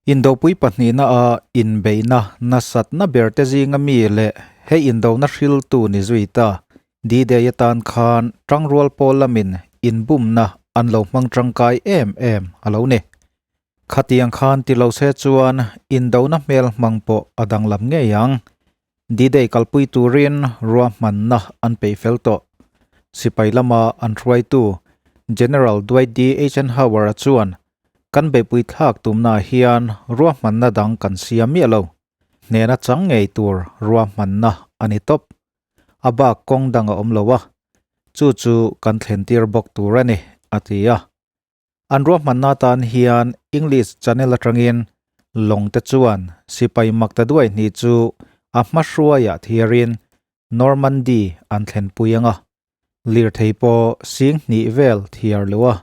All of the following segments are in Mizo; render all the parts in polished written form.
Indopui pahnihna a inbeihna nasatna ber te zinga mi leh he indona hriltu ni zui ta D-Day atan khan tangrual pawl lamin inbumna an lo hmang tangkai em em a lo ni. Khatiang khan ti lo se chuan indona hmel hmang pawh a danglam ngei ang. D-Day kalpui turin ruahmanna an peih fel tawh. Sipai lama an hruaitu General Dwight D. Eisenhower-a chuan Kan beihpui thlak tumnaah hian ruahmanna dang kan siam miah lo. Hnehna chang ngei tur ruahmanna a ni tawp. A bak kawng dang a awm lo a, chu chu kan thlentir bawk tur a ni, a ti a. An ruahmanna atan hian English Channel atangin lawng te chuan sipai makta duai hnih chu a hmahruaiah thiarin Normandy an thlenpui ang a. Lirthei pawh sing hnih vel thiar lo a,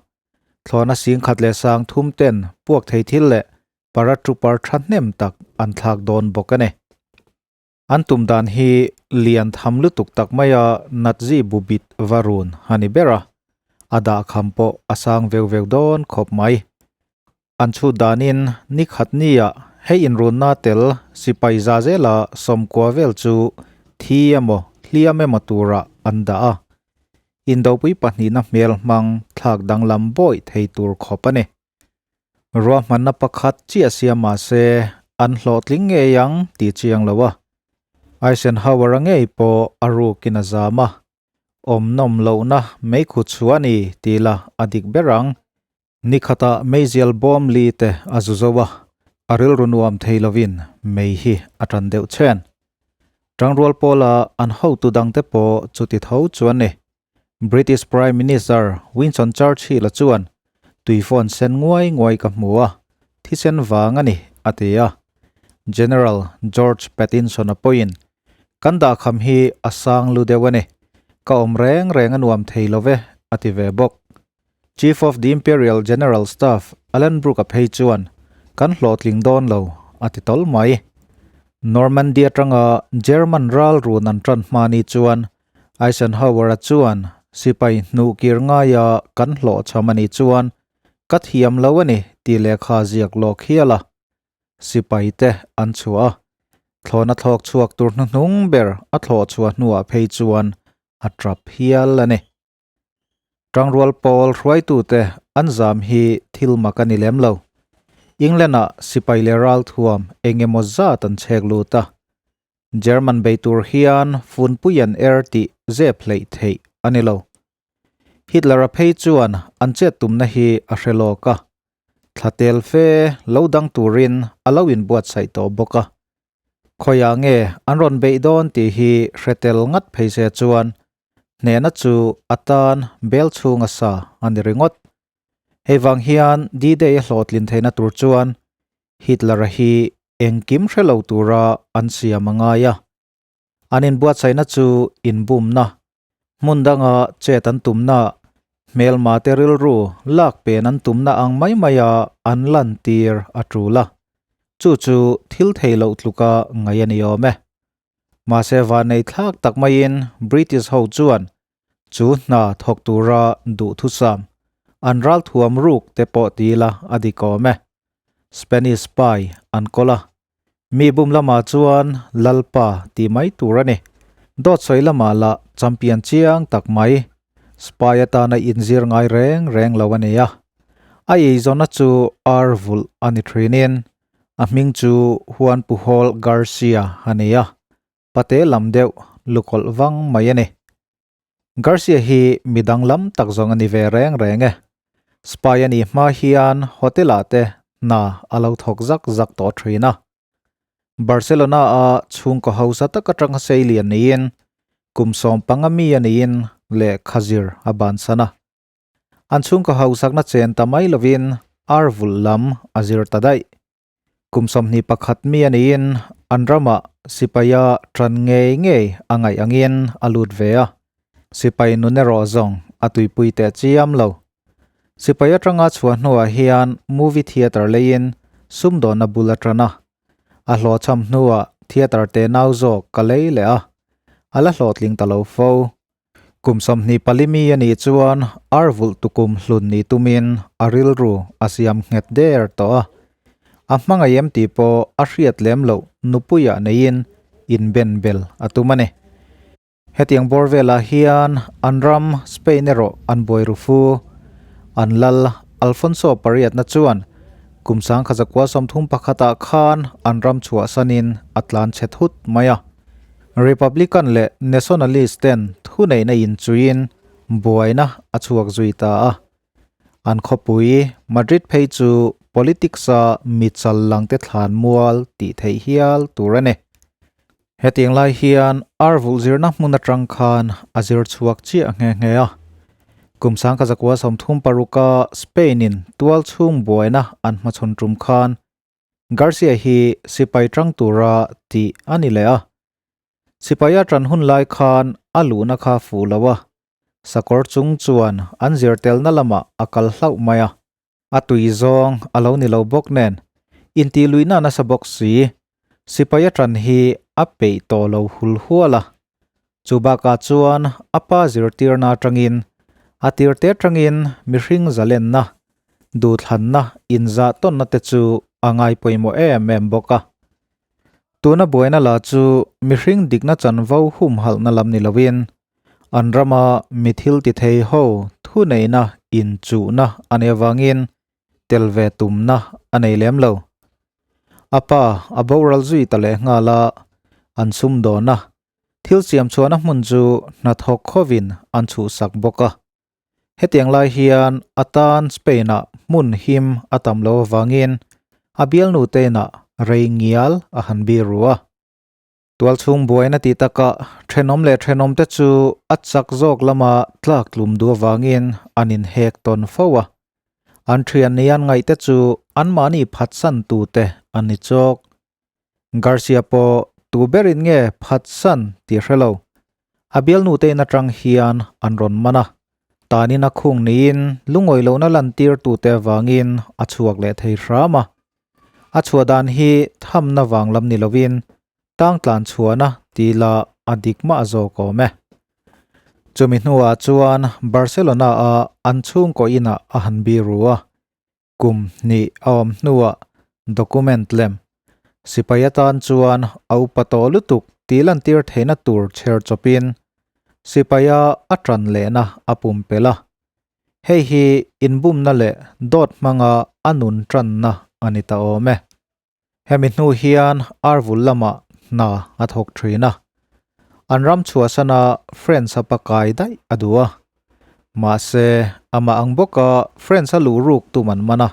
thlawhna sing khat leh sang thum ten puak thei thil leh paratrooper thahnem tak an thlak dawn bawk a ni. An tum dan hi lian tham lutuk tak maia Nazi bubit va run a ni ber a, a dahkham pawh a sang veu veu dawn khawp mai. An chhut danin ni khat nia hei inrunna tel sipai za zela sawmkua vel chu thi emaw hliam emaw turah an dah a, indopui pahnihna hmel hmang thlak danglam bawih thei tur khawp a ni. Ruahmanna pakhat chiah siam mah se an hlawhtling ngei ang tih chiang lo a, Eisenhower-a ngei pawh a rukin a zam a, awm nawm lohna meikhu chhuah a ni tih la a dik ber ang. Ni khatah meizial bawm li te a zu zo a, a rilru nuam thei lovin mei hi a tan deuh chhen. Tangrual pawla an hotu dangte pawh chuti tho chuan ni. British Prime Minister Winston Churchill-a chuan, Tuifawn sen nguai nguai ka hmu a, thisen vang a ni, a ti a. General George Pattinson-a pawhin, Kan dahkham hi a sang lu deuh a ni, ka awm reng reng a nuam thei lo ve, a ti ve bawk. Chief of the Imperial General Staff Alan Brooke-a phei chuan, Kan hlawhtling dawn lo, a ti tawl mai. Normandy atanga German ral run an tan hma ni chuan Eisenhower-a chuan sipai hnuh kir ngaia kan hlawhchham a nih chuan ka thiam lo a ni tih lehkha ziak lawk hial a sipai te an chhuah a. Thlawhna thlawk chhuak tur hnuhnung ber a thlawh chhuah hnuah phei chuan a tap hial a ni. Tangrual pawl hruaitute an zam hi thil mak a ni lem lo. England-ah sipai leh ralthuam eng emaw zat an chhek lut a. German bei tur hian funpui an er tih zep hleih theih a ni lo. Hitler-a phei chuan an chet tumna hi a hre lawk a. Thla tel fe lo dang turin a lo inbuatsaih tawh bawk a. Khawiah nge an rawn beih dawn tih hi hre tel ngat phei se chuan hnehna chu a tan bel chhunga sa a ni ringawt. Hei vang hian D-Day a hlawhtlin theihna tur chuan Hitler-a hi engkim hre lo tura an siam a ngai a. An inbuatsaihna chu inbumna, hmun danga chet an tumna, hmelma te rilru lak pen an tumna ang mai maia an lantir a tul a. Chu chu thil thei loh tluka ngaih a ni awm e. Mahse vannei thlak tak maiin British ho chuan chu hna thawk tura duhthusam an ralthuam ruk te pawh ti ila a dik awm e. Spanish spy an kawl a. Mi bum lamah chuan Lalpa tih mai tur a ni. Dawt sawi lamah lah champion chiang tak mai spy atana inzir ngai reng reng lo a ni a. A eizawnna chu ar vulh a ni thinin A hming chu Juan Pujol Garcia a ni a, pate lam deuh lukawlh vang mai a ni. Garcia hi mi danglam tak zawng a ni ve reng reng e. Spy a nih hma hian hotel-ah te hna a lo thawk zak zak tawh thin a. Barcelona-a chhungkaw hausa tak atanga seilian niin kum 15 mi a niin lehkha zir a bansan a. An chhungkaw hausakna chen ta mai lovin ar vulh lam a zir ta daih. Kum 21 mi a niin an ramah sipaia tan ngei ngei a ngaih angin a lut ve a, sipai nun erawh zawng a tuipui teh chiam lo. Sipai atanga chhuah hnuah hian movie theatre leiin sumdawnna bul a tan a, a hlawhchham hnuah theatre te nau zawk ka lei leh a, a la hlawhtling ta lo fo. Kum 24 mi a nih chuan ar vulh tukum hlun ni tumin a rilru a siam nghet der tawh a. A hmangaih em tih pawh a hriat lem loh nupuiah neiin inben bel a tum a ni. Hetiang bawr velah hian an ram Spain erawh an buai ru fu. An lal Alfonso pariatna chuan kum 1931ah khan an ram chhuahsanin a tlan chhe thut mai a. Republican leh Nationalist ten thuneihna inchuiin buaina a chhuak zui ta a. An khawpui Madrid phei chu politics-a mi chal langte thlan mual tih theih hial tur a ni. Hetiang lai hian ar vulh zirna hmun atang khan a zir chhuak chiah nghe nghe a. Kum 1936a Spain-in tual chhung buaina an hmachhawn tum khan Garcia hi sipai tang tura tih a ni leh a. Sipaia tan hun lai khan a luhna kha fuh lo a, sakawr chung chuan an zir telna lamah a kal hlauh mai a. A tui zawng a lo ni lo bawk nen, intihluihna nasa bawk si, sipai a ṭan hi a peih tawh lo hul hual a. Chu bakah chuan a pa zirtirna aṭangin, a tirte aṭangin mihring zalenna, duhthlanna, inzah tawnna te chu a ngai pawimawh em em bawk a. Tuna buaina la chu mihring dikna chanvo humhalhna lam ni loin, An rama mi thil ti thei ho thuneihna inchuhna a nih avangin tel ve tumna a nei lem lo. A pa a boral zui ta leh nghal a, an sumdawn a, thil siam chhuahna hmun chu hnathawk khovin an chhuhsak bawk a. Hetiang lai hian a tan Spain-ah hmun him a tam lo avangin a bialnu te inah rei ngial a han bir ru a. Tualchhung buaina tih takah thenawm leh thenawmte chu a chak zawk lama tlak tlum duh avangin an inhek tawn fo a. An thian ni an ngaihte chu anmahni phatsan tute an ni chawk. Garcia pawh tu berin nge phatsan tih hre lo. A bialnute in atang hian an rawn man a. Tanin a khung niin lungawi lohna lantir tute avangin a chhuak leh thei hram a. A chhuah dan hi thamna vang lam ni lovin tang tlan chhuahna tih lah a dik mah zawk awm e. Chumi hnuah chuan Barcelona-a an chhungkaw inah a han bir ru a, kum hnih a awm hnuah document lem sipai atan chuan a upa tawh lutuk tih lantir theihna tur chher chawpin sipaia a tan lehna a pumpelh a. Hei hi inbumna leh dawt hmanga a nun tanna a ni ta awm e. Hemi hnu hian Arvul lamah hna a thawk thin a. An ram chhuahsana France a pakai daih a duh a. Mahse, amah ang bawka France a luh ruk tum an man a.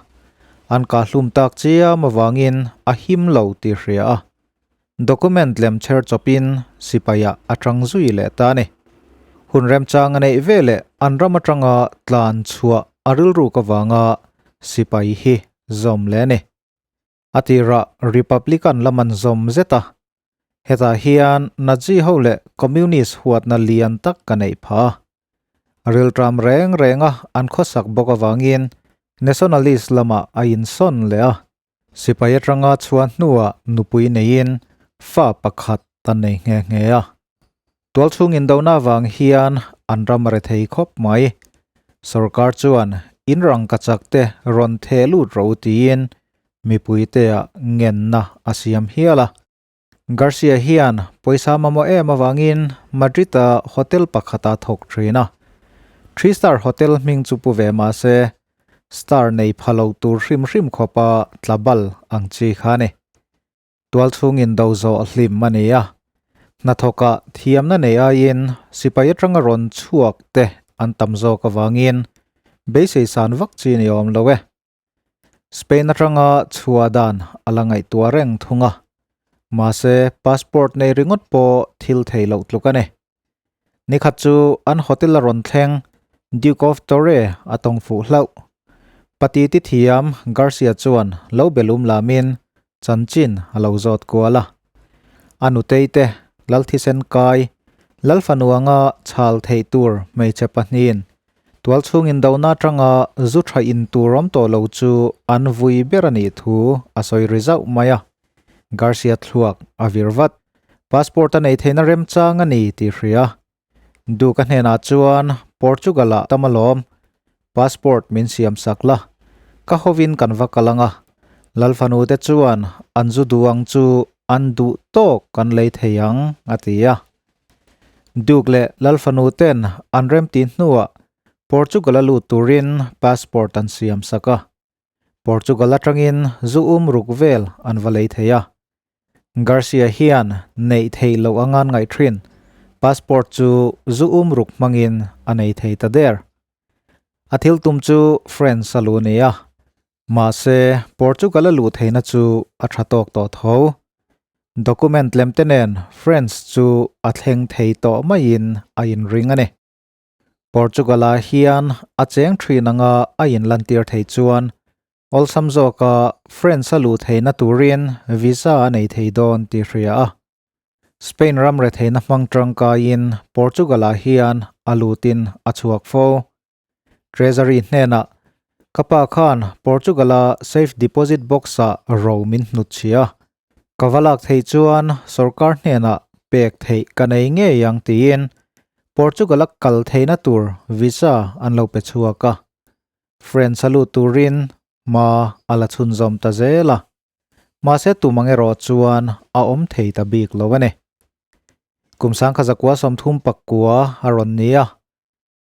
An kahhlum tak chiam avangin a him lo tih hria a. Document lem chher chawpin sipaiah a tang zui leh ta a ni. Hun remchang a neih veleh an ram atanga tlan chhuah a rilruk avanga sipai hi zawm leh a ni. A tirah Republican lam an zawm zet a, hetah hian Nazi ho leh Communist huatna lian tak ka neih phah a. Rilṭam reng renga an khawsak bawk avangin Nationalist lamah a insawn leh a. Sipai atanga chhuah hnuah nupui neiin fa pakhat a nei nghe nghe a. Tualchhung indona avang hian an ram a rethei khawp mai. Sorkar chuan in rangkachak te rawn theh lut ro tiin mipuiteah ngenna a siam hial a. Garcia hian pawisa mamawh em avangin Madrid-a hotel pakhata thawk thin a. Three star hotel hming chu pu ve mah se, star nei pha lo tur hrim hrim khawpa tla bal ang chi kha a ni. Tualchhung indo zawh hlim a ni a. Hnathawkah thiamna nei aiin sipai atanga rawn chhuak te an tam zawk avangin beisei san vak chi ni awm lo e. Spain atanga chhuah dan a la ngaihtuah reng thung a, mahse passport nei ringawt pawh thil thei loh tluk a ni. Nikhat chu an hotel a rawn thleng Duke of Torre a tawng fuh hlauh. Pati ti thiam Garcia chuan lo belum lamin chanchin a lo zawt kual a. A nutei te Lalthisen kai Lalfanu anga chhal theih tur hmeichhe pahnihin Tualchhung indona atanga zu tha in tur awm tawh lo chu an vui ber a nih thu a sawi ri zauh mai a. Garcia thluak a vir vat. Passport a nei theihna remchang a ni tih hria. Duke-a hnenah chuan Portugal-ah tam alawm, passport min siam sak la, ka hovin kan va kal ang a. Lalfanu te chuan an zu duh ang chu an duh tawk kan lei thei ang, a ti a. Duke leh Lalfanu ten an remti hnuah Portugal a lut turin passport an siam sak a. Portugal atangin zu um ruk vel an va lei thei a. Garcia hian neih theih loh anga an ngaih thin passport chu zu um ruk hmangin a nei thei ta der. A thil tum chu France a luh a ni a, mahse Portugal a luh theihna chu a tha tawk tawh tho. Document lem te nen France chu a thleng thei tawh maiin a inring a ni. Portugal-ah hian a cheng thin anga a inlantir thei chuan awlsam zawka France a luh theihna turin visa a nei thei dawn tih hria a. Spain ram retheihna hmang tangkaiin Portugal-ah hian a lutin a chhuak fo. Treasury hnenah, Ka pa khan Portugal-a safe deposit box-ah ro min hnutchhia a, ka va lak theih chuan sorkar hnenah pek theih ka nei ngei ang tiin Portugal-a kal theihna tur visa an lo pe chhuak a. France a lut turin hma a la chhunzawm ta zel a. Mahse tum ang erawh chuan a awm thei ta bik lo a ni. Kum sangkha zakua 39 a rawn ni a.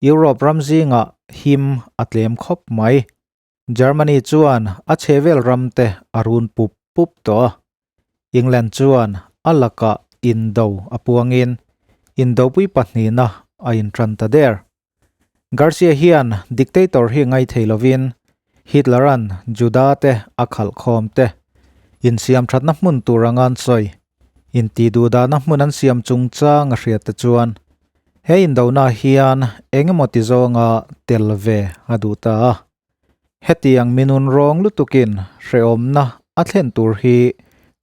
Europe ram zingah him a tlem khawp mai. Germany chuan a chhehvel ram te a run pup pup tawh a. England chuan a lakah indo a puangin indopui pahnihna a intran ta der. Garcia hian dictator hi ngai thei lovin Hitler-a'n Juda te a khalh khawm te insiam thatna hmun tur anga an sawi. Intihduhdahna hmun an siam chungchang a hriat te chuan he indona hian eng emaw ti zawnga tel ve a duh ta a. Hetiang minun rawng lutukin hrehawmna a thlen tur hi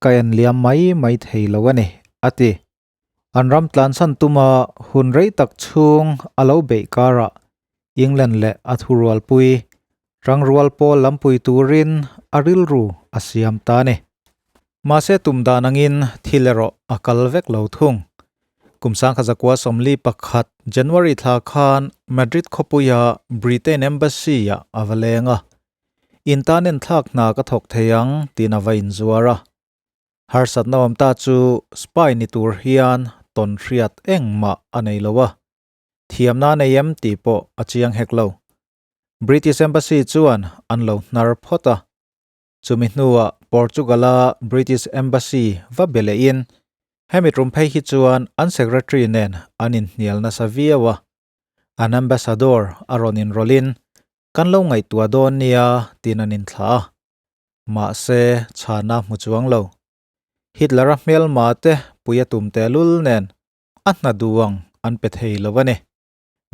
ka en liam mai mai thei lo a ni, a ti. An ram tlansan tuma hun rei tak chhung a lo beih karah England leh a thurualpui Rangrual pawl lampui turin a rilru a siam ta a ni. Mahse tum dan angin thil erawh a kal vek lo thung. Kum 1941 January thla khan Madrid khawpuia Britain Embassy-ah a va leng a. In tan enthlak hna ka thawk thei ang tiin a va inzuar a. Harsatna awm ta chu spy ni tur hian tawn hriat engmah a nei lo a. Thiamna a nei em tih pawh a chiang hek lo. British Embassy chuan an lo hnar phawt a. Chumi hnuah Portugal-a British Embassy va be lehin hemi tum phei hi chuan an secretary nen an inhnial nasa viau a. An ambassador a rawn inrawlhin kan lo ngaihtuah dawn nia tiin an inthlah a. Mahse chhana hmu chuang lo. Hitler-a hmelma te pui a tum tehlul nen a hna duang an pe thei lo a ni.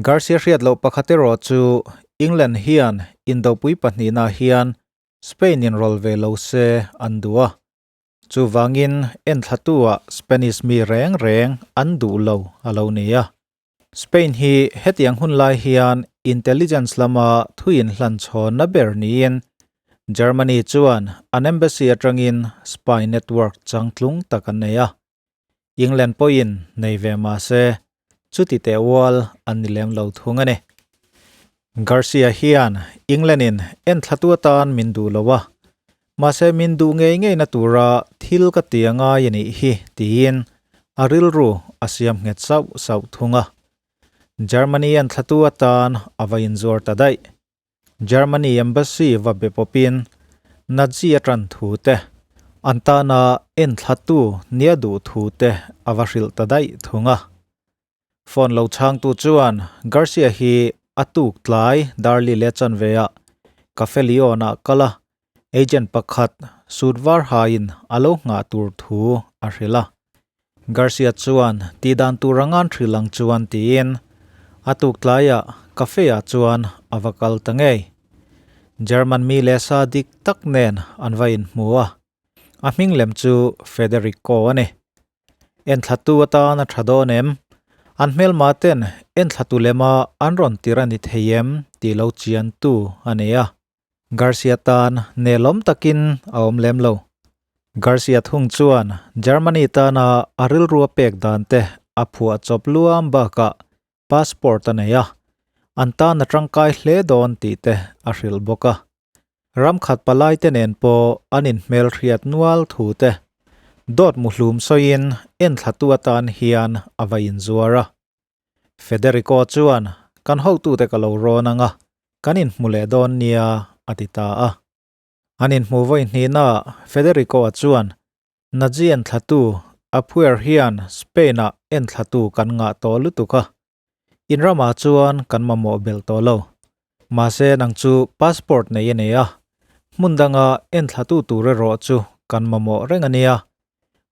Garcia hriat loh pakhat erawh chu England hian indopui pahnihna hian Spain in rawl ve lo se an duh a. Chuvangin enthlatu-ah Spanish mi reng reng an duh lo a lo ni a. Spain hi hetiang hun lai hian intelligence lama thu inhlan chhawnna ber niin Germany chuan an embassy atangin spy network changtlung tak an nei a. England pawhin nei ve mah se, chuti teh ual an ni lem lo thung a ni. Garcia hian England-in enthlatu atan min duh lo a, mahse min duh ngei ngeina tura thil ka ti a ngai a nih hi tiin a rilru a siam nghet sauh sauh thung a. Germany enthlatu atan a va inzuar ta daih. Germany Embassy va be pawpin Nazi a tan thu te, an tana enthlatu nia duh thu te a va hrilh ta daih thung a. Phone lo chhangtu chuan Garcia hi a tuk tlai Darli leh chanveah Cafe Leon-ah kal a, agent pakhat suit var hain a lo nghah tur thu a hrilh a. Garcia chuan tihdan tur anga an hrilh ang chuan tiin a tuk tlaiah cafe-ah chuan a va kal ta ngei. German mi leh sa dik tak nen an va inhmu a, a hming lem chu Federico a ni. Enthlatu atan a tha dawn em? An hmelma ten enthlatu lema an rawn tir a ni thei em tih lo chiantu a ni a. Garcia tan nelawm takin a awm lem lo. Garcia thung chuan Germany tana a rilru a pek dan te a phuah chawp luam bakah passport a nei a, an tan a tangkai hle dawn tih te a hrilh bawk a. Ram khat palai te nen pawh an inhmelhriat nual thu te dawt muhlum sawiin enthlatu atan hian a va inzuar a. Federico chuan, Kan hotute ka lo rawn ang a, kan inhmu leh dawn nia, a ti ta a. An inhmu vawi hnihnaah Federico-a chuan, Nazi enthlatu Apuer hian Spain-ah enthlatu kan ngah tawh lutuk a, in ramah chuan kan mamawh belh tawh lo. Mahse nang chu passport nei a nei a, hmun danga enthlatu tur erawh chu kan mamawh reng a nia.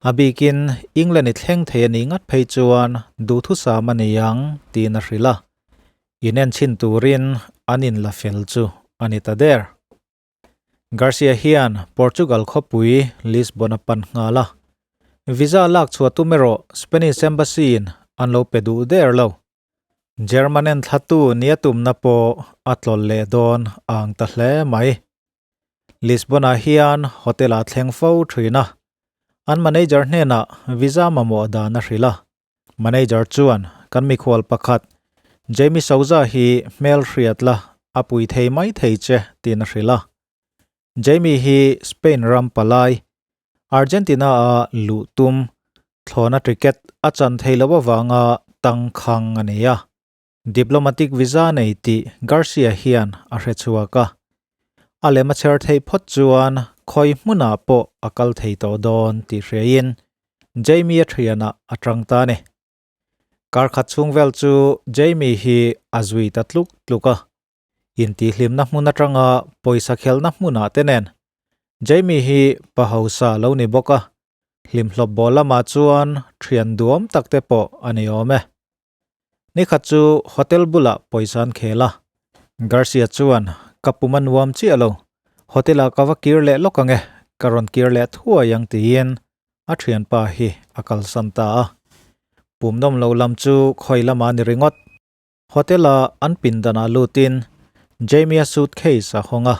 A bikin England i thleng thei a nih ngat phei chuan duhthusam a nei ang tiin a hrilh a. Inenchhin turin an inla fel chu a ni ta der. Garcia hian Portugal khawpui Lisbon a pan nghal a, visa lak chhuah tum erawh Spanish Embassy in an lo pe duh der lo. German enthlatu nia tumna pawh a tlawlh leh dawn a ang ta hle mai. Lisbon-ah hian hotel-ah thleng fo thin a, an manager hnenah visa mamawh dan a hrilh a. Manager chuan kan mikhual pakhat Jamie Souza hi hmel hriat la a pui thei mai thei che tiin a hrilh a. Jamie hi Spain ram palai, Argentina-a luh tum thlawna ticket a chan thei loh avanga tangkhang a nei a. Diplomatic visa nei tih Garcia hian a hre chhuak a. A lem a chher theih phawt chuan khawi hmunah pawh a kal thei tawh dawn tih hriain Jamie-a thianah a tang ta a ni. Kar khat chhung vel chu Jamie hi a zui ta tluk tluk a. Intihhlimna hmun atanga pawisa khelna hmunah te nen Jamie hi pa hausa lo ni bawk a, hlimhlawp bawl lamah chuan thian duam tak te pawh a ni awm e. Nikhat chu hotel bulah pawisa an khel a, Garcia chuan, Ka pum a nuam chiah lo, hotel ah ka va kir leh lawk ang e, ka rawn kir leh thuai ang tiin a thianpa hi a kalsan ta a. Pum nawm lo lam chu khawi lamah a ni ringawt. Hotel ah an pindanah lutin Jamie-a suitcase a hawng a,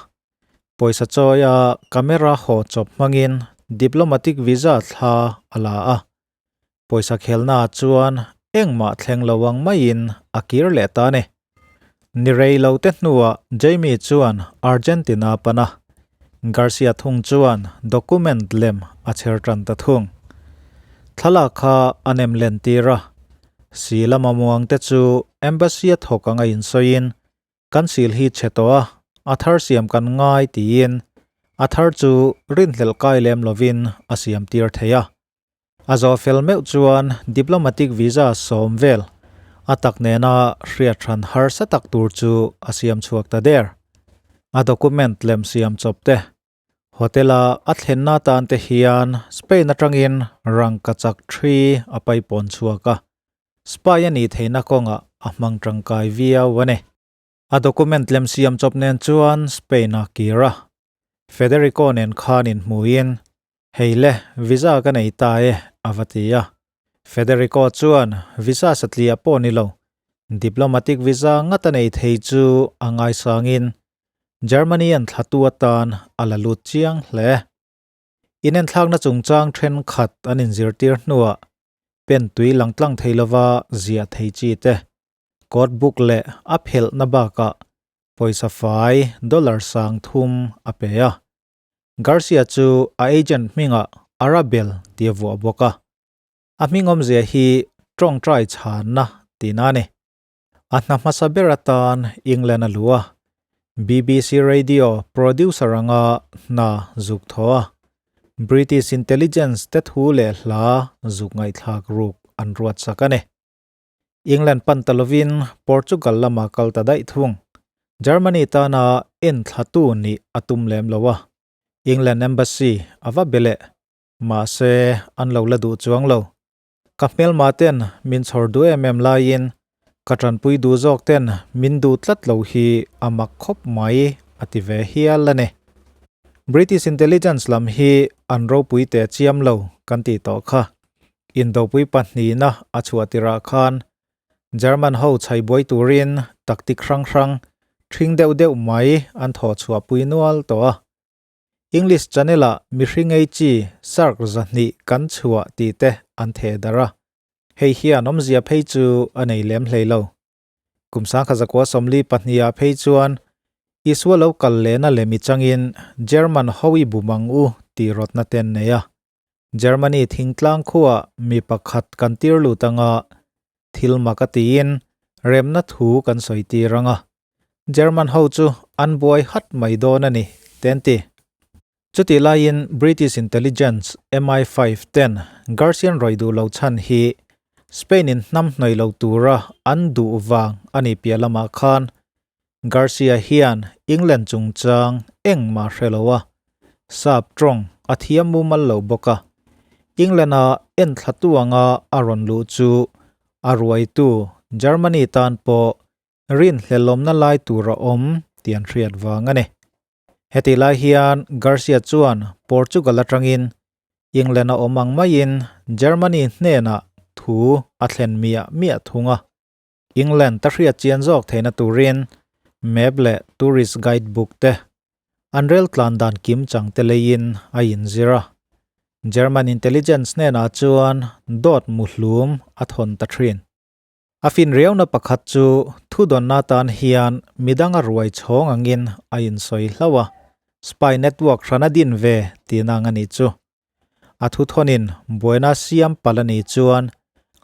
pawisa chawia camera haw chawp hmangin diplomatic visa thla a la a. Pawisa khelnaah chuan engmah thleng lo ang maiin a kir leh ta a ni. Ni rei lo te hnuah Jamie chuan Argentina pan a, Garcia thung chuan document lem a chher tan ta thung. Thlalak kha a nem len tir a, si lama muangte chu embassy a thawk anga insawiin Kan sil hi chhe tawh a, a thar siam kan ngai tiin a thar chu rinhlelh kai lem lovin a siam tir thei a. A zawh fel meuh chuan diplomatic visa sawm vel a tak nena hriat hran harsa tak tur chu a siam chhuak ta der. A document lem siam chawp te, hotel-a a thlenna atan te hian Spain atangin rangkachak thi a paipawn chhuak a. Spy a nih theihna kawngah a hmang tangkai viau a ni. A document lem siam chawp nen chuan Spain a kir a. Federico nen khan inhmuin, Hei le, visa ka nei ta e, a va ti a. Federico chuan visa satliah pawh ni lo, diplomatic visa ngat a nei thei chu a ngaisangin Germany an thlatu atan a la lut chiang hle. Inenthlakna chungchang thenkhat an inzirtir hnuah pen tui lang tlang thei lova ziah thei chi te, code book leh a phelhna bakah pawisa fai dollar 3000 a pe a. Garcia chu a agent hmingah Arabel tih a vuah bawk a. A hming awmzia hi tawngtai chhanna tihna a ni. A hna hmasa ber atan England a luh a, BBC Radio producer anga hna zuk thaw a, British intelligence te thu leh hla zuk ngaihthlak ruk an ruat sak a ni. England pan ta lovin Portugal lama kal ta daih thung. Germany tana enthlatu nih a tum lem lo a, England embassy a va be leh. Mahse, an lo la duh chuang lo. Ka hmelma ten min chhawr duh em em laiin ka tanpui duh zawk ten min duh tlat lo hi a mak khawp mai a ti ve hial a ni. British intelligence lam hi an ropui teh chiam lo kan tih tawh kha. Indopui pahnihna a chhuah tirah khan German ho chhaibuai turin tactic hrang hrang ṭhing deuh deuh mai an thawh chhuahpui nual tawh a. English Channel ah mihring ei chi shark 200 kan chhuah tih te an theh darh a, hei hian awmzia phei chu a nei lem hlei lo. Kum 1942 ah phei chuan. Isua lo kal lehna lemi changin German ho i bum ang u tih rawtna te an nei a. Germany thingtlang khuah mi pakhat kan tir lut anga thil mak a tiin remna thu kan sawi tir anga German ho chu an buai hat mai dawn a ni te an ti. Chutih laiin British intelligence MI5 ten Garcian rawih duh lo chhan hi Spain in hnam hnawih lo tura an duh vang a ni piah lamah khan Garcia hian England chungchang engmah hre lo a, sap tawng a thiam mumal lo bawk a, England a enthlatu anga a rawn luh chu a ruaitu Germany tan pawh rinhlelawmna lai tur a awm tih an hriat vang a ni. Hetih lai hian Garcia chuan Portugal atangin England a awm ang maiin Germany hnenah thu a thlen miah miah thung a. England ta hriat chian zawk theihna turin map leh tourist guide book te an rel tlan dan kim chang te leiin a inzir a. German intelligence hnenah chuan dawt muhlum a thawn ta thin. A finriauna pakhat chu thudawnna atan hian midang a ruai chhawng angin a insawi hlauh a, spy network hran a din ve tihna ang a nih chu. A thuthawnin buaina siam palh a nih chuan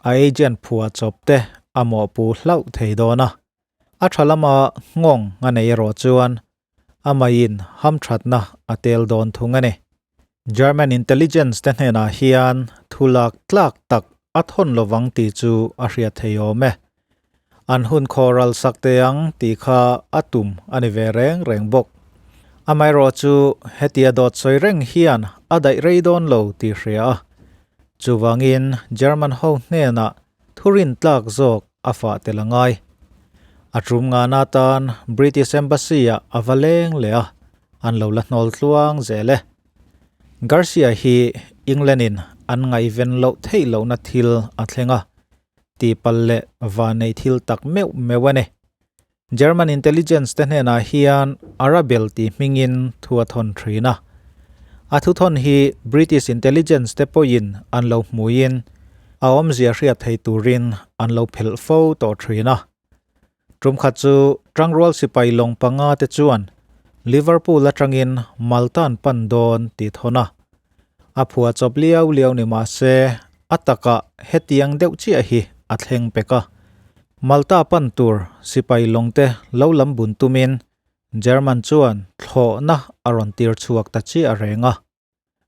a agent phuah chawp te a mawhpuh hlauh thei dawn a, a tha lama nghawng a nei erawh chuan amahin hamthatna a tel dawn thung a ni. German intelligence te hnenah hian thu lak tlak tak a thawn lovang tih chu a hriat thei awm e. An hun khawral sak teh ang tih kha a tum a ni ve reng reng bawk. Amaherawhchu hetia dawt sawi reng hian a daih rei dawn lo tih hria a. Chuvangin German ho hnenah Thurin tlak zawk a fah tel a ngai. A tum ngana tan British Embassy-ah a va leng leh a, an lo la hnawl tluang zel e. Garcia hi England-in an ngaihven loh theih lohna thil a thleng a, tihpalh leh vanneih thil tak meuh meuh a ni. German intelligence te hnenah hian Arabel tih hmingin thu a thawn thin a. A thuthawn hi British intelligence te pawhin an lo hmuiin a awmzia hriat thei turin an lo phelh fo tawh thin a. Tum khat chu Tangrual sipai lawng panga te chuan Liverpool atangin Malta an pan dawn tih thawn a. A phua chawp liau liau ni mah se a takah hetiang deuh chiah hi a thleng pek a. Malta pan tur sipai lawngte lo lam bun tumin German chuan thlawhna a rawn tir chhuak ta chiah reng a.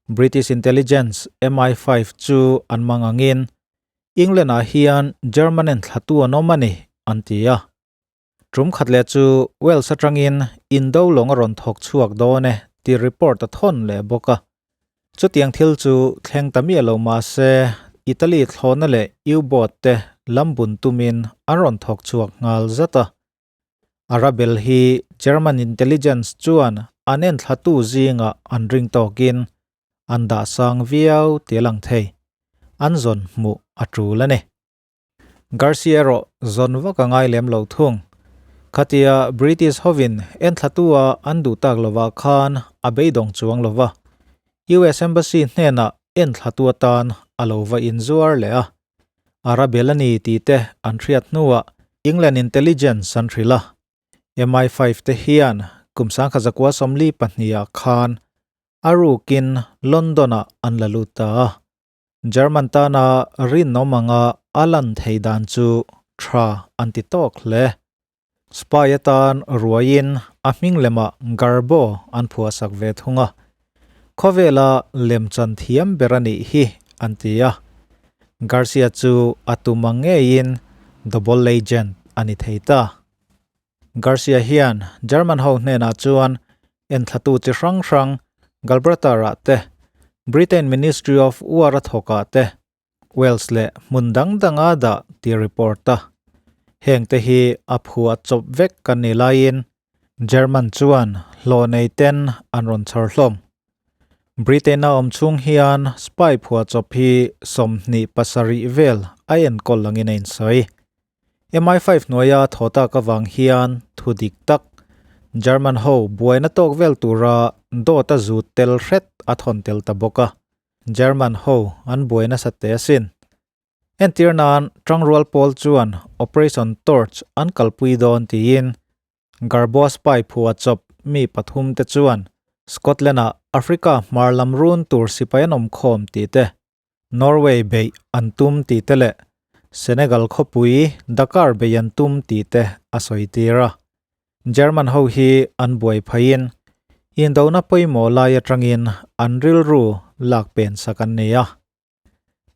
British intelligence MI5 chu an mang angin England-ah hian German-en thlatu an awm a ni an ti a. Tum khat leh chu Wales atangin indo lawng a rawn thawk chhuak dawn e tih report a thawn leh bawk a. Chutiang thil chu thleng ta miah lo mah se Italy thlawhna leh U-boat te lam bun tumin an rawn thawk chhuak nghal zat a. Arabel hi German intelligence chuan an enthlatu zingah an ring tawkin an dah sang viau tih a lang thei. An zawn hmuh a tul a ni. Garcia erawh zawn vak a ngai lem lo thung. Khatia British hovin enthlatua an duh tak lovah khan a beidawng chuang lova, US Embassy hnenah enthlatu atan a lo va inzuar leh a. Arabel a ni tih te an hriat hnuah England intelligence an hrilh a. MI5 te hian kum 1942 ah khan a rukin London-ah an la lut ta a. German tana rinawm anga a lan thei dan chu tha an ti tawk hle. Spy atan ruaiin a hming lemah Garbo an phuahsak ve thung a. Khawvela lemchan thiam ber a nih hi an ti a. Garcia chu a tum ang ngeiin double agent a ni thei ta. Garcia hian German ho hnenah chuan enthlatu chi hrang hrang Galbratar-ah te, Britain Ministry of War-a thawkah te, Wales leh hmun dang danga dah tih report a. Hengte hi a phuah chawp vek kan nih laiin German chuan hlawh nei ten an rawn chhawr hlawm. Britain-a awm chhung hian spy phuah chawp hi 27 vel a enkawl angin a insawi. MI5 hnuaia thaw tak avang hian thu dik tak, German ho buaina tawk vel tura dawt a zut tel hret a thawn tel ta bawk a, German ho an buai nasa teh asin. Entir nan Tangrual pawl chuan Operation Torch an kalpui dawn tiin. Garboa spy phua chawp mi pathumte chuan Scotland-ah Africa hmar lam run tur sipai an awm khawm tih te, Norway beih an tum tih te leh Senegal khawpui Dakar beih an tum tih te a sawi tir a. German ho hi an buai phaiin indona pawimawh lai atangin an rilru lak pen sak an ni a.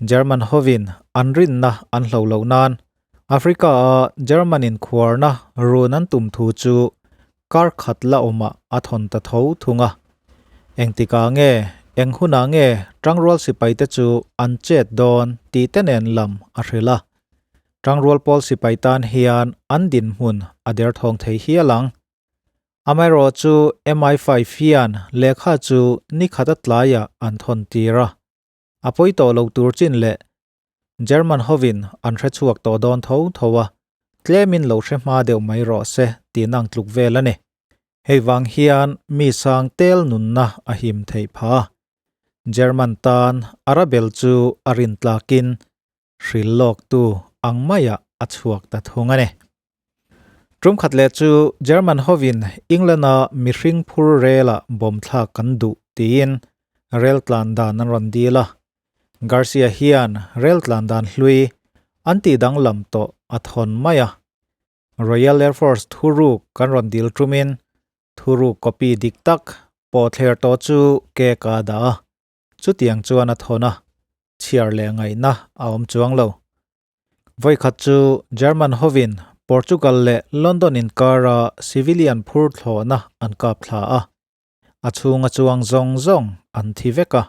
German hovin an rinna an hlo loh nan Africa-a German inkhuarna run an tum thu chu kar khat la awmah a thawn ta tho thung a. Engtikah nge, eng hunah nge tangrual sipaite chu an chet dawn tih te nen lam a hrilh a. Tangrual pawl sipai tan hian an dinhmun a derthawng thei hial ang. Amaherawhchu MI5 hian lehkha chu ni khat a tlaiah an thawn tir a. A pawi tawh lo tur chin leh German hovin an hre chhuak tawh dawn tho tho a, tlemin lo hre hma deuh mai rawh se tih nang tluk vel a ni. Hei vang hian mi sang tel nunna a him theih phah a. German tan Arabel chu a rin tlakin hril lawktu ang maiah a chhuak ta thung a ni. Tum khat leh chu German hovin England-a mihring phur rel-ah bawm thlak kan duh tiin rel tlan dan an rawn dil a. Garcia hian rel tlan dan hlui an tih danglam tawh a thawn mai a. Royal Air Force thuruk kan rawn dil tumin thuruk copy dik tak pawhthler tawh chu cake a dah a. Chutiang chuan a thawn a, chhiar leh ngaihna a awm chuang lo. Vawikhat chu German hovin Portugal leh London inkara civilian phur thlawhna an kap thla a, a chhunga chuang zawng zawng an thi vek a.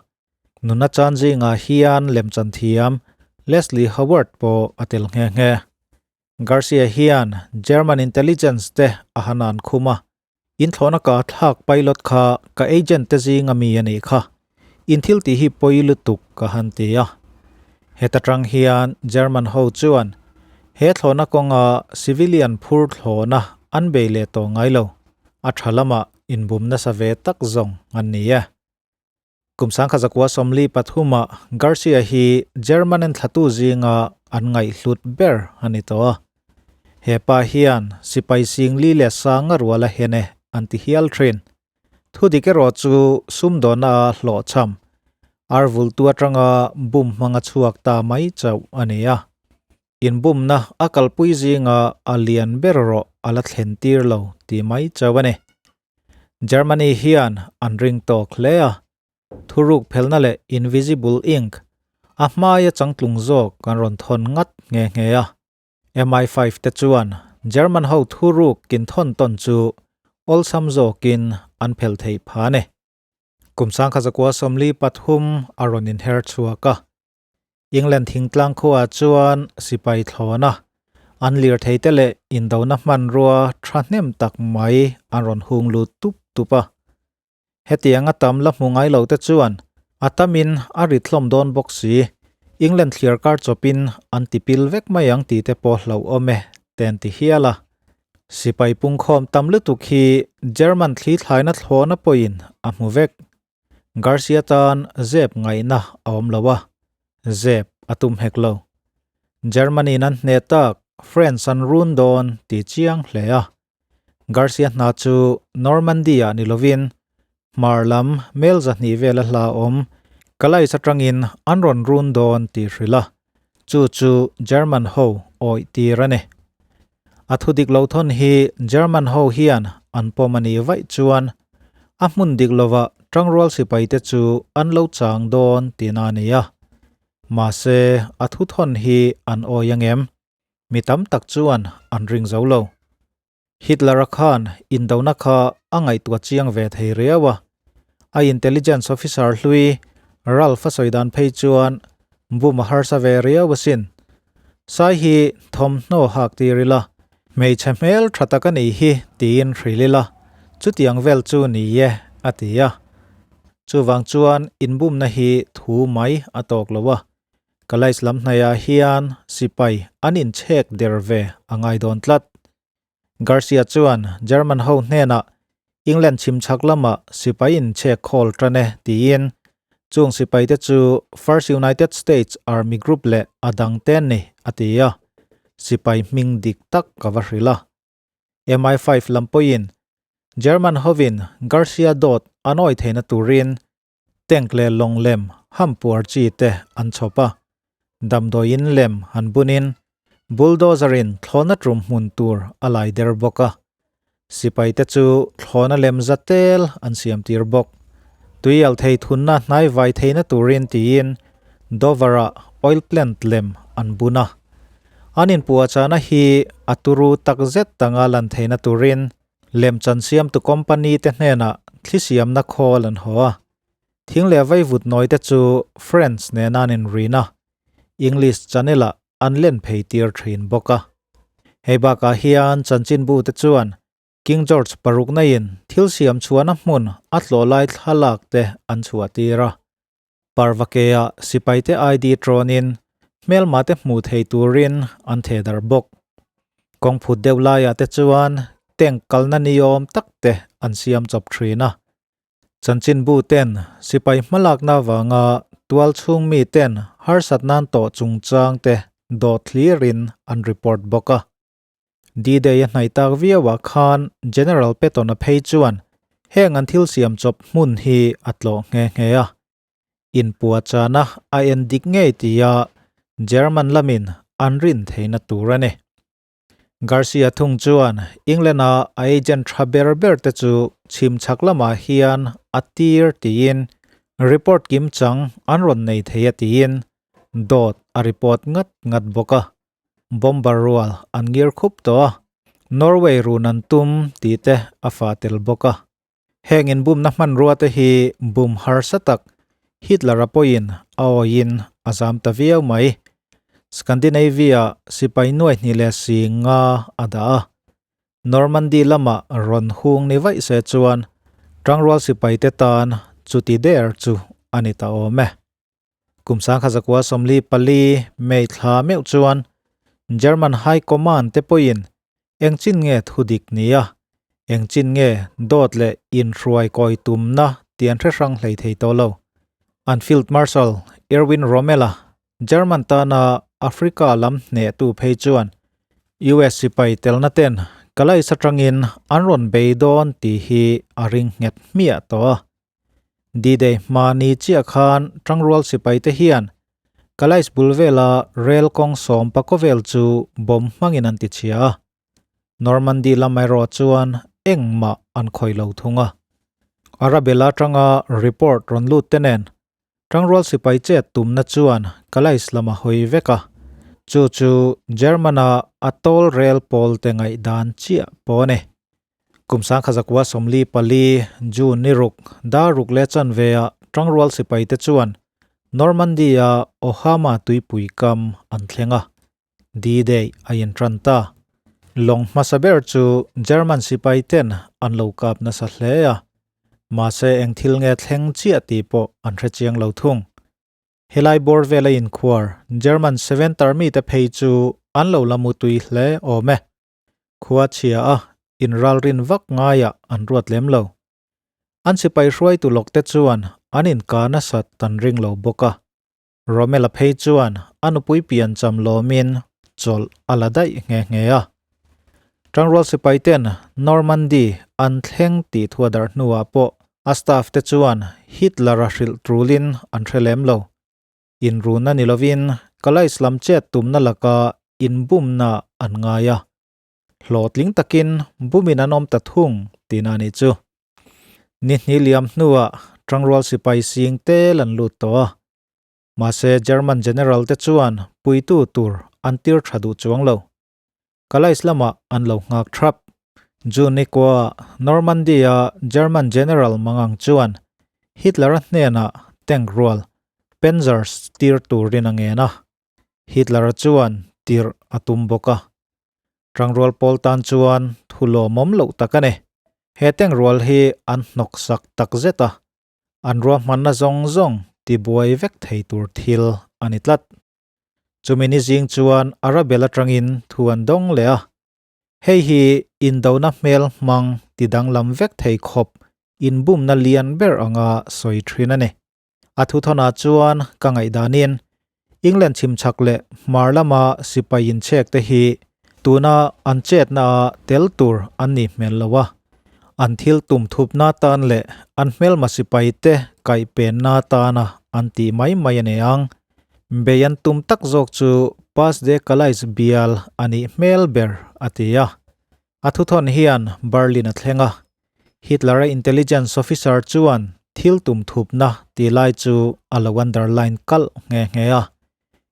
Nuna chan zingah hian lemchan thiam Leslie Howard pawh a tel nghe nghe. Garcia hian German intelligence te a han an khum a, Inthlawhna ka thlak pilot kha ka agent te zinga mi a nih kha. In thil tih hi pawi lutuk ka han ti a. Heta tang hian German ho chuan he thlawhna kawnga civilian phur thlawhna an bei leh tawh ngai lo. A tha lamah inbum nasa ve tak zawng an ni e. Kum sangkha zakua 43 ah Garcia hi German en thlatu zinga an ngaihhlut ber a ni tawh a. He pa hian sipai sing li leh sanga rual a hen e an ti hial thin. Thudik erawh chu sumdawna a hlawhchham, ar vultu atanga bum hmanga chhuak ta mai chauh a ni a. Inbumna a kalpui zinga a lian ber erawh a la thlen tir lo ti mai chauh a ni. Germany hian an ring tawk hle a, thuruk phelna leh invisible ink a hmaia changtlung zawk an rawn thawn ngat nghe nghe a. MI5 te chuan German ho thuruk kin thawn tawn chu awlsam zawkin an phel theih phah a ni. Kum 1943 a rawn inher chhuak a. England thingtlang khuaah chuan sipai thlawna an lirtheite leh indona hmanrua thahnem tak mai an rawn hung lut tup tup a. Hetianga tam la hmu ngai lote chuan a tamin a rit hlawm dawn bawk si, England thliar kar chawpin an tipil vek mai ang tih te pawh hlauhawm e, te an ti hial a. Sipai pungkhawm tam lutuk hi German thli thlaina thlawhna pawhin a hmu vek. Garcia tan zep ngaihna a awm lo a, zep a tum hek lo. Germany-in an hneh tak France an run dawn tih chiang hle a. Garcia hna chu Normandy-ah ni lovin hmar lam mel 200 vela hla awm Calais atangin an rawn run dawn tih hrilh a, chu chu German ho awih tir a ni. A thu dik lo thawn hi German ho hian an pawm a nih vaih chuan a hmun dik lovah tangrual sipaite chu an lo chang dawn tihna a ni a. Mahse, a thu thawn hi an awi angem? Mi tam tak chuan an ring zo lo. Hitler-a khan indona kha a ngaihtuah chiang ve thei riau a. A intelligence officer hlui Ralph a sawi dan phei chuan bum a harsa ve riau asin. Sai hi thawmhnaw hak tir ila, hmeichhe hmel tha tak a nih hi tiin hrilh ila, chutiang vel chu ni e, a ti a. Chuvang chuan inbumna hi thu mai a tawk lo a, Kalais lam hnaiah hian sipai an inchhek der ve a ngai dawn tlat. Garcia chuan German ho hnenah England chhimchhak lamah sipai inchhek khawl tan e tiin chung sipaite chu First United States Army Group leh a dang te an ni a ti a, sipai hming dik tak ka va hrilh a. MI5 lam pawhin German hovin Garcia dawt an awih theihna turin tank leh lawng lem hampuar chi te an chhawp a, damdawiin lem han bunin bulldozer in thlawhna tum hmun tur a lai der bawk a. Sipai te chu thlawhna lem za tel an siam tir bawk. Tuial thei thunna hnai vai theihna turin tiin Dover ah oil plant lem an bun a. An inpuahchahna hi a turu takzet tanga lan theihna turin Lemchan siamtu company te hnenah thli siamna khawl an haw a, thing leh vaivut nawi te chu French nena an inrin a, English channel ah an len phei tir thin bawk a. Hei bakah hian chanchinbu te chuan King George parukna in thil siam chhuahna hmun a tlawh lai thlalak te an chhuah tir a. Parvakea sipaite ID trawnin hmelma te hmuh thei turin an theh darh bawk. Kawng phut deuh laiah te chuan tank kalna ni awm tak te an siam chawp thin a. Chanchinbu ten sipai hmalakna avanga tual chhung mi ten harsat nan tawh chungchang te dawt thlirin an report bawk a. D-Day a hnaih tak viauah khan General Patton-a phei chuan heng an thil siam chawp hmun hi a tlawh nghe nghe a. Inpuahchahna a en dik ngei tia German lamin an rin theihna tur a ni. Garcia thung chuan England-a a agent tha ber ber te chu chhim chhak lamah hian a tir tiin report kimchang an rawn nei thei a tiin dawt a report ngat ngat bawk a. Bomber rual an ngir khup tawh a, Norway run an tum tih te a fah tel bawk a. Heng inbumna hmanrua te hi bum harsa tak Hitler-a pawhin a awiin a zam ta viau mai. Scandinavia sipai nuai hnih leh si nga a dah a. Normandy lamah rawn hung ni vaih se chuan tangrual sipai te tan chuti der chu a ni ta awm e. Kum 1944 May thla meuh chuan German High Command te pawhin eng chin nge thu dik nia, eng chin nge dawt leh inhruai kawi tumna tih an hre hrang hlei thei tawh lo. An Field Marshal Erwin Rommel-a German tana Africa lam hnehtu phei chuan US sipai telna ten Calais atangin an rawn bei dawn tih hi a ring nghet hmiah tawh a. D-Day hma ni chiah khan Tangrual sipai te hian Calais bul vela rel kawng sawm pakaw vel chu bomb hmangin an ti chhia a. Normandy lam erawh chuan engmah an khawih lo thung a. Arabella atanga report rawn lut te nen Tangrual sipai chet tumna chuan Calais lam a hawi vek a, chu chu German-a atoll rel pawl te ngaihdan chiah pawh a ni. Kum 1944 June ni ruk dar ruk leh chanve-ah Tangrual sipaite chuan Normandy-a Ohama tuipui kam an thleng a, D-Day a intan ta. Lawng hmasa ber chu German sipaiten an lo kap nasa hle a, mahse eng thil nge thleng chiah tih pawh an hre chiang lo thung. Helai bawr vela inkhuar German Seventh Army te phei chu an lo la mutui hle awm e. Khua chhia a inralrin vak ngaiah an ruat lem lo. An sipai hruaitu lawk te chuan an inka nasat an ring lo bawk a. Romela phei chuan a nupui pian cham lawmin chawlh a la daih nghe nghe a. Tangrual sipai ten Normandy an thleng tih thu a darh hnuah pawh a staff te chuan Hitler-a hrilh tulin an hre lem lo. Inruna ni lovin Calais lam chet tumna laka inbumna an ngai a, hlawhtling takin bumin an awm ta thung tihna a nih chu. Ni hnih liam hnuah Tangrual sipai sing tel an lut tawh a, mahse German General te chuan puitu tur an tir tha duh chuang lo. Calais lamah an lo nghak thap. June ni kua Normandy-a German General Mangang chuan Hitler-a hnenah tank rual, Panzers, tir turin a ngen a. Hitler-a chuan tirh a tum bawk a. Tangrual pawl tan chuan thu lawmawm loh tak a ni. He tank rual hi an hnawksak takzet a, an ruahmanna zawng zawng tibuai vek thei tur thil a ni tlat. Chumi ni zing chuan Arabel atangin thu an dawng leh a, hei hi indona hmel hmang ti danglam vek thei khawp inbumna lian ber anga sawi thin a ni. A thuthawnah chuan ka ngaihdanin England chhimchhak leh hmar lama sipai inchhek te hi Tuna an chetna a tel tur an nih hmel lo a, an thil tum thupna tan leh an hmelma sipai te kaih penna tana an tih mai mai a ni ang. Bei an tum tak zawk chu Pas de Calais bial a nih hmel ber, a ti a. A thuthawn hian Berlin a thleng a, Hitler-a intelligence officer chuan thil tum thupna tih lai chu a lo underline kalh nghe nghe a.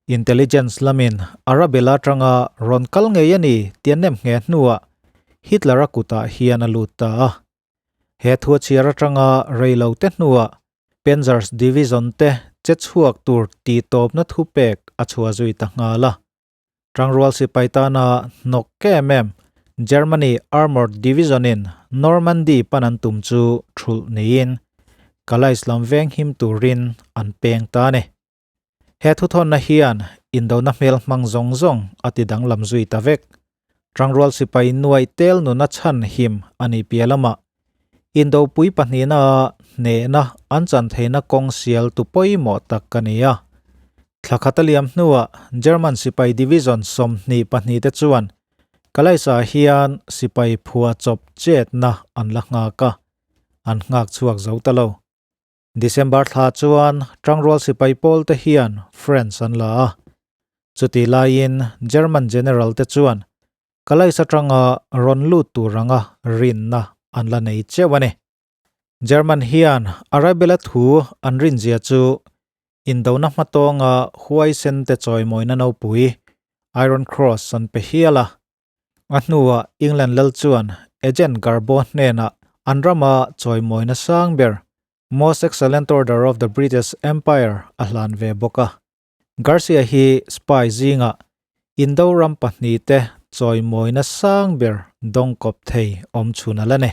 Intelligence lamin Arabella atanga rawn kal ngei a ni tih a nem nghe hnuah Hitler-a kutah hian a lut ta a. He thu a chhiar atanga rei lo te hnuah Panzers Division te che chhuak tur tih tawpna thupek a chhuah zui ta nghal a. Tangrual sipai tana hnawk kem em Germany Armoured Division-in Normandy pan an tum chu thulh niin Calais lam veng him turin an peng ta a ni. He thuthawnna hian indona hmel hmang zawng zawng a ti danglam zui ta vek. Tangrual sipai nuaih tel nuna chhan him a nih piah lamah indopui pahnihna hnehna an chan theihna kawng sial tu pawimawh tak a ni a. Thla khat a liam hnuah German sipai division 22 te chuan Calais-ah hian sipai phua chawp chetna an la nghak a, an nghak chhuak zo ta lo. December thla chuan tangrual sipai pawl te hian France an la a, chutih laiin German general te chuan Calais atanga rawn lut tur anga rinna an la nei cheuh a ni. German hian Arabella thu an rinzia chu indona hmatawnga huaisen te chawimawina nopui Iron Cross an pe hial a. A hnuah England lal chuan Agent Garbo hnenah an rama chawimawina sang ber Most Excellent Order of the British Empire a hlan ve bawk a. Garcia hi spy zingah Indo ram pahnihte chawimawina sang ber dawngkawp thei awm chhun a la ni.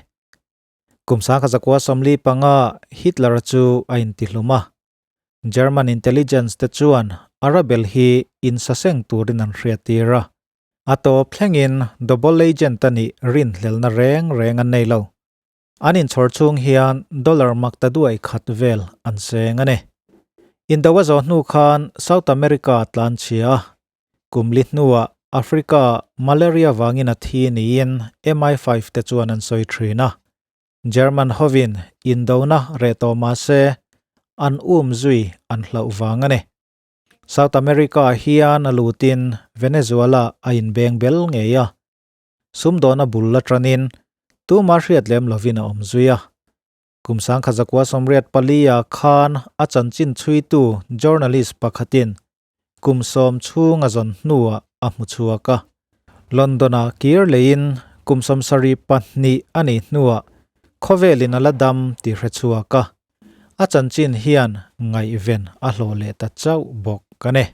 Kum 1945 Hitler-a chu a intihlum a. German intelligence te chuan a rebel hi insaseng turin an hriattir a. A tawp thlengin double agent a nih rinhlelna reng reng an nei lo. An inchhawr chhung hian dollar mak ta duai khat vel an seng a ni. Indo a zawh hnu khan South America a tlanchhia a. Kum li hnuah Africa malaria vangin a thi niin MI5 te chuan an sawi thin a. German hovin indona reh tawh mah se an um zui an hlauh vang a ni. South America ah hian a lutin Venezuela a inbeng bel ngei a. Sumdawna bul la tanin tuma hriat lem lovin a awm zui a. Kum 1984 ah khan a chanchin chhuitu journalist pakhatin kum sawm chhung a zawn hnuah a hmu chhuak a. London-ah kir leiin kum 72 a nih hnuah khawvelin a la dam tih hre chhuak a. A chanchin hian ngaihven a hlawh leh ta chauh bawk a ni.